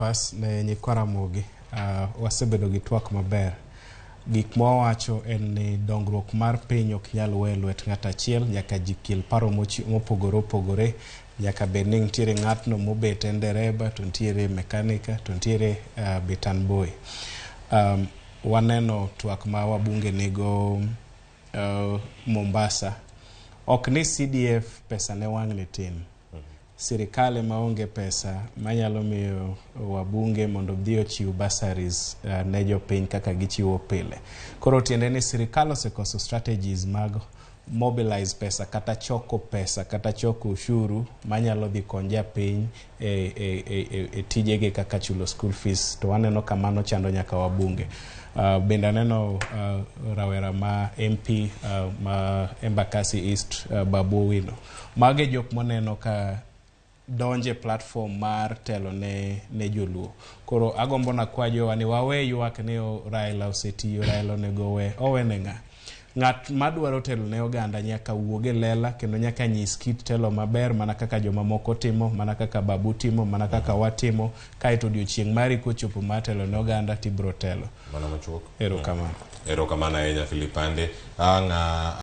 Bas ne nyikwa Ramogi, wasebedo gi twak maber. Gik ma wawacho en ni dongruok mar piny ok nyal we lwet ng'ato achiel, nyaka ji kel paro mopogore opogore. Nyaka bed ni nitiere ng'atno mobet en dereba, to nitiere mekanika, to nitiere bitan boy. Waneno twak ma wabunge nigo Mombasa. Ok ni CDF pesa ne wang'ni tin. Sirikal ema onge pesa manyalo miyo wabunge mondo odhi ochiw bursaries ne jopiny kaka gichiwo pile. Koro tiende ni sirikal osekoso strategies mag mobilize pesa kata choko pesa kata choko ushuru manyalo dhi kony japiny e tijegi kaka chulo school fees to waneno ka mano chando nyaka wabunge. Bende aneno rawera ma MP ma Embakasi East, Babu Owino. Mago e jok moneno ka donje platform mar telo ne joluo. Koro agombo nakwa jowa ni wawe ywak ni Raila osetiyo, Raila onego owe. Owe ne ng'a? Ng'at madwaro telo ne oganda nyaka wuog e lela kendo nyaka nyis kit telo maber mana kaka jomamoko timo, mana kaka Babu timo, mana kaka watimo. Kaeto odiochieng' mari kochopo mar telo ne oganda tibro telo. Mano machuok. Erokamano. Erokamano ahinya Philip Ande. Ang'